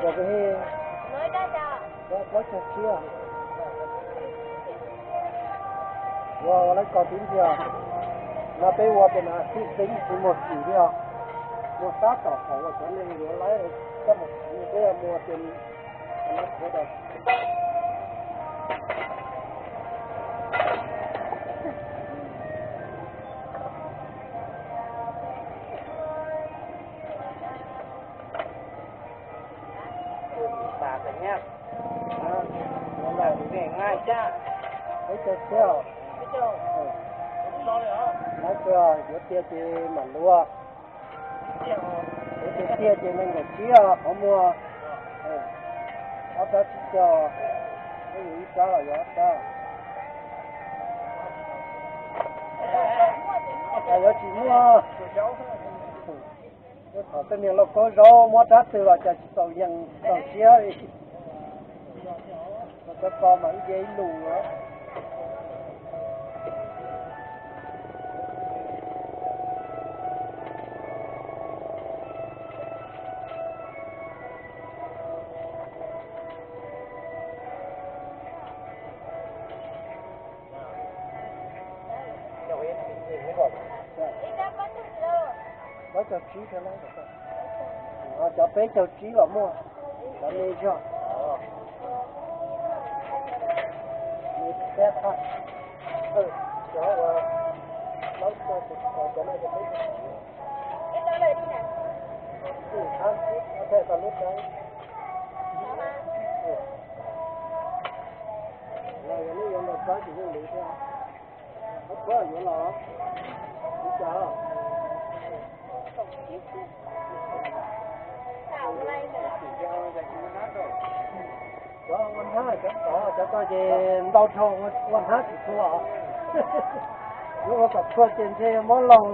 Plaub caug tsib, ua ua lawv kos tib ntiag no peb ua pem no xij xeeb tsis muaj xim li os. Muaj sab tom qhov uas cov neeg yuav laib coj mus siv, peb muaj pem no. Peb caug xwb os. Lawv tias yuav tiag ces mam luaj. Yuav tiag tiag ces nees nkaum tsib os, qhov muag ob rab tsib caug, peb yuav ib rab los yuav ob rab. Cas yuav tsis muaj. Thaum tej niag lauj kaub zaub muab rab twg los cas tsis txaus yees txaus siab li. Cov ko mas ib ce ib lus. Plaub caug tsib, cov peb caug tsib los muaj, cov me zog. Me peb thaj, cov uas plaub caug, cov no yog peb caug tsib. Thaj, thaj tau lub rab. Los yog nej yuav ntaus rab ces yeej luv thiab. Ob txhua yuav los li cas? Cov ua hnab, cov tod, cov ko ces ntau dhau ua hnab tsis txhua. Yuav ua kom txhua ces ntshe mob laug.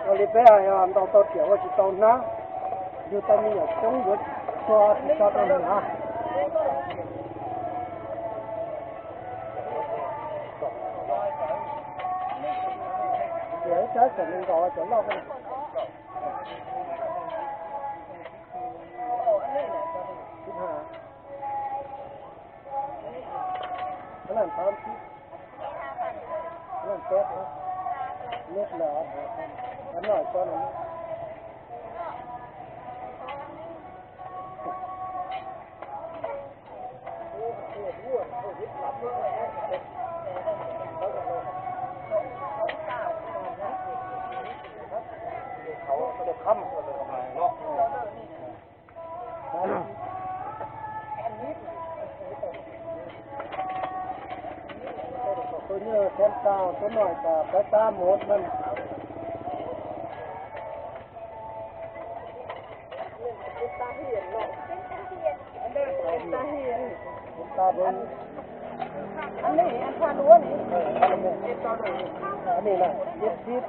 Ua li peb hais, ntau tau riam ua tsis tau hnab, yug tau me nyuam coob yuav tsis txhua tsis tso rau hnav. Tias ib rab tawm nees nkaum cov loj ko. Xib hawm, qhov no tám, qhov no peb, neb lawm, qhov no ko no. Tus nyuj thiab tau tus no tas pab tab mus. Anij na, ib xib,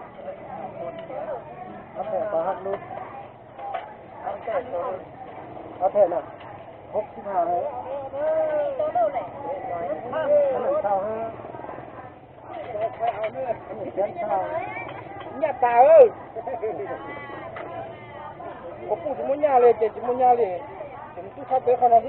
ab phem pab hab lub. Ab phem na, hub xib hab, ab nees tau hab. Nyaj tas, koj puj tsis muaj nyaj li ces tsis muaj nyaj li, ces nws twb txhob peb qhov no xwb.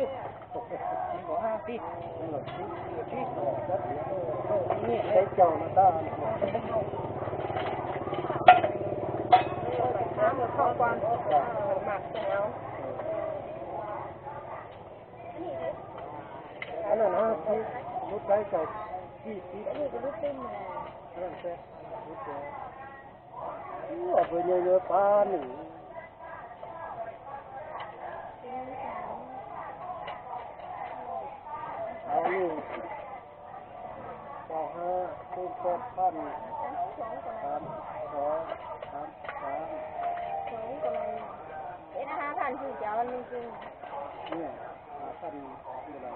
Lub tsaib tau tib tib. Ua pw nyob yuav pab nws. Sáu mươi, sáu hai, không không không, tám sáu, tám tám. Ê, nó hai thằng gì chó lên lên kia. Nè, hai thằng gì đó.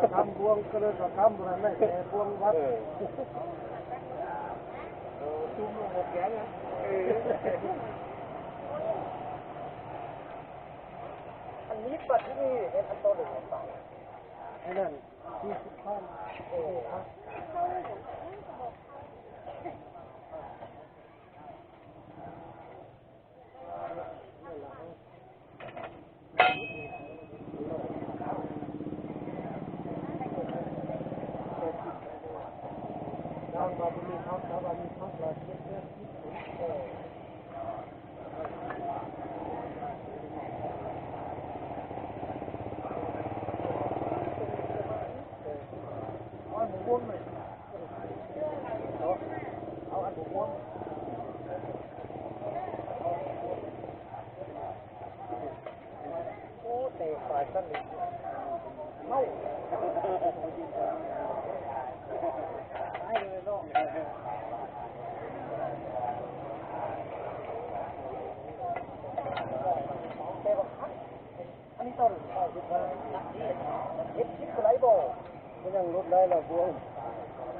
Cam Npuông, koj lawv cov Cam Npuông này, Npuông Vat. Anh biết ba thứ gì, em ăn tô được không? Cái này, chi phí khoan. Cái dòng lốp đáy là vuông,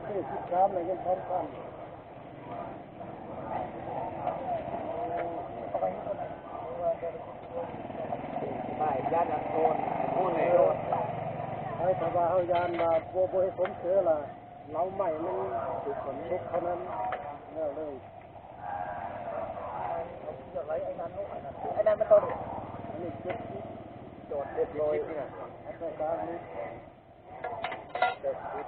cái này chít cám này nhân thông khoản. Bài jat ăn thôn, thôn này rồi. Đấy, thảo bà Hậu Giang là vua, vua hay sống xưa là lau mày nó chụp còn chụp không ăn. Nó là đây. Anh ăn mới tôi được. Cái này chết chít. Chọn chết rồi. Chết chít.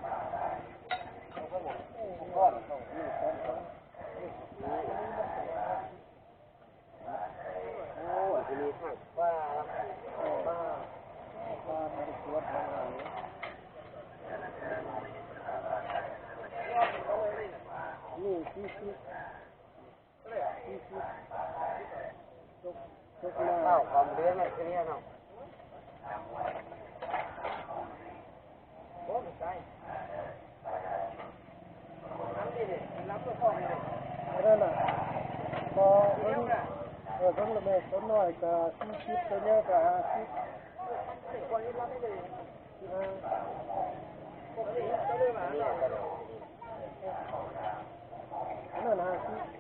Tao còn đứa này kia nó. Anw na, ko wb, wb los me tau noj ka sib sib tau nyob ka sib. Anw na sib.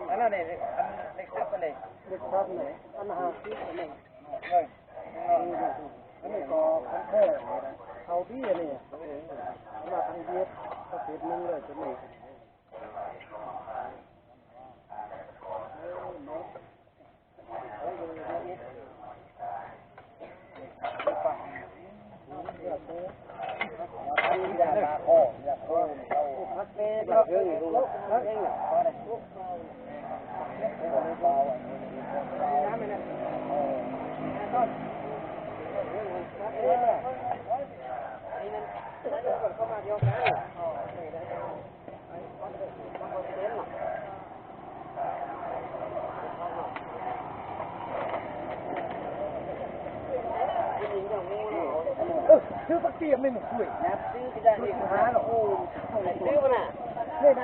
Anw na ne, anw ne sab ne. Ne sab ne, anw ha sib ne. Anw ne ko khab khe, hau dib ne. Anw na thang diab, ko pit nung le cov ne. Xwb bác tiệm mày một tuổi. Xwb bác tiệm mày một tuổi. Xwb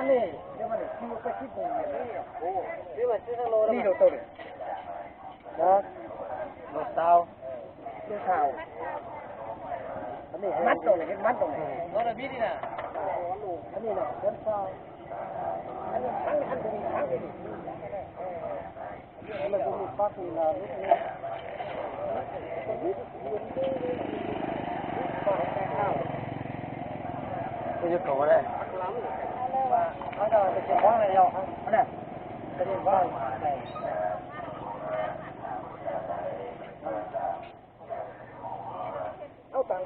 bác tiệm mày một tuổi. Xwb bác tiệm mày một tuổi. Đó. Lột tao. Lột tao. Cái này mát rồi này, cái mát rồi này. Nó là mít đi nè. Cái này là cuốn sao. Ăn, ăn, ăn thì ăn thì. Cái này cũng một bát thì là lúc này. Tôi yêu cầu ở đây. Nó là cái chìa khóa này đâu? Cái này. Cái này.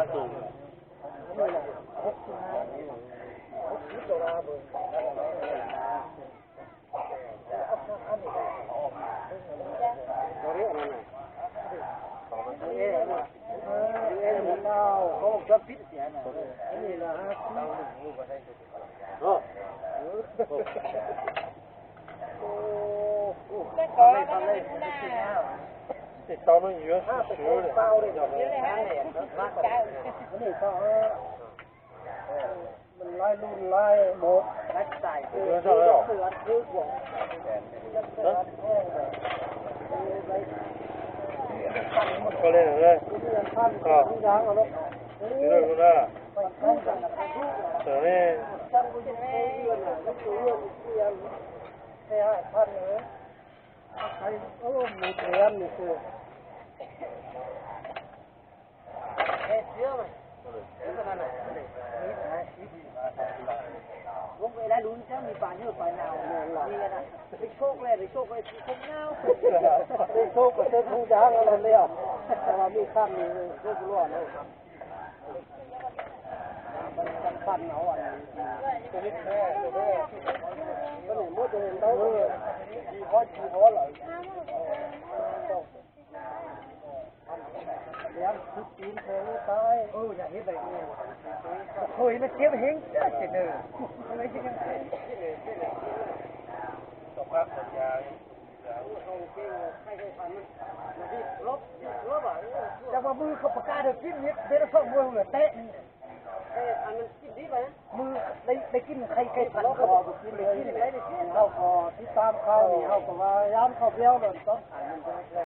Hnub no, tau no yuav sawv sawv li. Lais lus lais mov, lais txais, lais txais, koj li na, koj li na, tam ne, Cov mas mwg koj puas kaj rau kib niam peb rau txhob muaj lawm teb. Mwg dai kib nqhai kais pham koj puas kib, hau koj tib tam kau, hau koj yab koj viab los txhob tham.